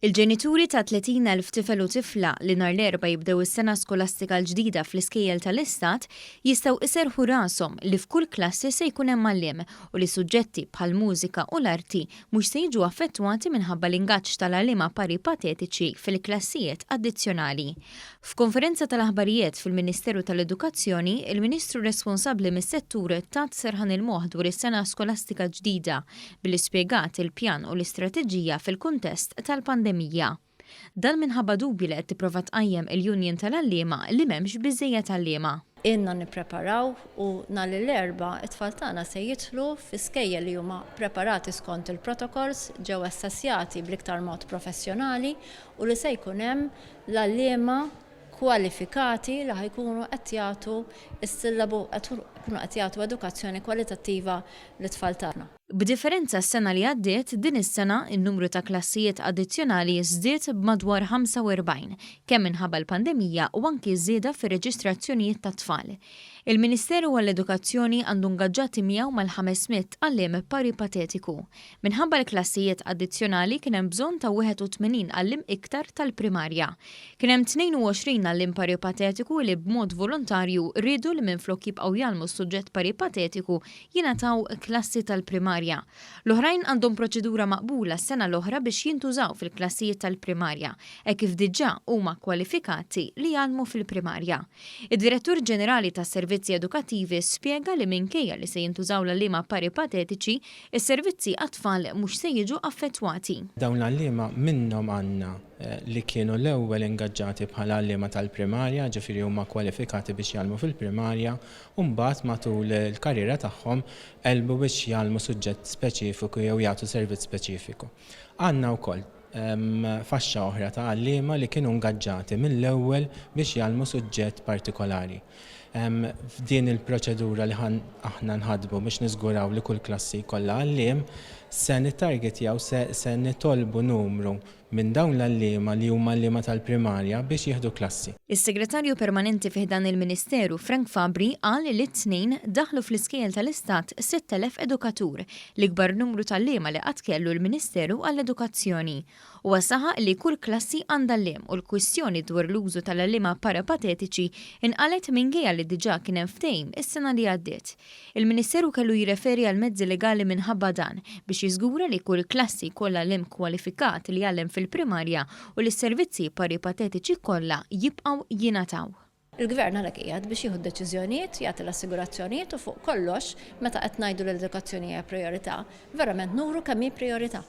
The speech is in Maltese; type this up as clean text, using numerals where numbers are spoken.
Il-ġenituri ta' 30,000 tifel u tifla li nhar l-Erbgħa jibdew is-sena skolastika l-ġdida fl-iskejjel tal-Istat jistgħu iserrħu rashom li f'kull klassi se jkun hemm għalliem u li suġġetti bħall-mużika u l-arti mhux se jiġu affettwati minħabba l-ingaġġ tal-għalliema paripatetiċi fil-klassijiet addizzjonali. F'konferenza tal-aħbarijiet fil-Ministeru tal-Edukazzjoni, il-Ministru responsabbli mis-settur tat serħan il-moħħ dwar is-sena skolastika ġdida billi spjegat il-pjan u l-istrateġija fil-kuntest tal-pandemija. Dan minħabba dubji li qed tipprova tqajjem il-Union tal-Għalliema li m'hemmx biżżejjed għalliema. Ilna nippreparaw u nhar l-Erbgħa t-tfal tagħna se jidħlu fi skejjel li huma preparati skont il-protocols, ġew assessjati bl-iktar mod professjonali u li se jkun hemm l-għalliema kwalifikati li ħa jkunu qed jagħtu s-sillabu qed jkunu qed jagħtu edukazzjoni kwalitattiva lit-tfal tagħna. B'differenza għas-sena li għaddiet, din is-sena n-numru ta' klassijiet addizzjonali żdied b'madwar 45, kemm minħabba l-pandemija u anki ż-żieda fir-reġistrazzjonijiet tat-tfal. Il-Ministeru għall-Edukazzjoni għandu ngaġġati miegħu mal-500 għalliem paripatetiku. Minħabba l-klassijiet addizzjonali kien hemm bżonn ta' 81 għalliem iktar tal-primarja. Kien hemm 22 għalliem paripatetiku li b'mod volontarju riedu li minflok jibqgħu jgħallmu s-suġġett paripatetiku jingħataw klassi tal-primarja. L-oħrajn għandhom proċedura maqbula s-sena l-oħra biex jintużaw fil-klassijiet tal-primarja, hekk kif diġà huma kwalifikati li jgħallmu fil-primarja. Id-Direttur Ġenerali tas-Servizzi Edukattivi spjega li minkejja li se jintużaw l-għalliema paripatetiċi, is-servizzi għat-tfal mhux se jiġu affettwati. Dawn l-għalliema minnhom għandna li kienu l-ewwel ingaġġati bħala għalliema tal-primarja, ġifieri huma kwalifikati biex jgħallmu fil-primarja, u mbagħad matul il-karriera tagħhom qelbu biex jgħallmu suġġett speċifiku jew jagħtu servizz speċifiku. Għandna wkoll faxxa oħra ta' għalliema li kienu ngaġġati mill-ewwel biex jgħallmu suġġett partikolari. F'din il-proċedura li aħna nħaddmu biex niżguraw li kull klassi jkollha għalliem, se nittargetjaw, se nitolbu numru minn dawn l-għalliema li huma għalliema tal-primarja biex jieħdu klassi. Is-Segretarju Permanenti fi ħdan il-Ministeru, Frank Fabri, qal li t-Tnejn daħlu fl-iskejjel tal-Istat 6,000 edukatur, l-ikbar numru t'għalliema li qatt kellu l-Ministeru għall-Edukazzjoni. Huwa saħaq li kull klassi għandha għalliem u l-kwistjoni dwar l-użu tal-għalliema parapatetiċi nqalgħet minkejja li diġà kien hemm ftehim is-sena li għaddiet. Il-Ministeru kellu jirreferi għal mezzi legali minħabba dan biex jiżgura li kull klassi jkollha għalliem kwalifikat li jgħallem fil-primarja u li s-servizzi paripatetiċi kollha jibqgħu jingħataw. Il-Gvern għalhekk qiegħed biex jieħu d-deċiżjonijiet, jagħti l-assigurazzjonijiet u fuq kollox, meta qed ngħidu li l-edukazzjoni hija prijorità, verament nuru kemm hi prijorità.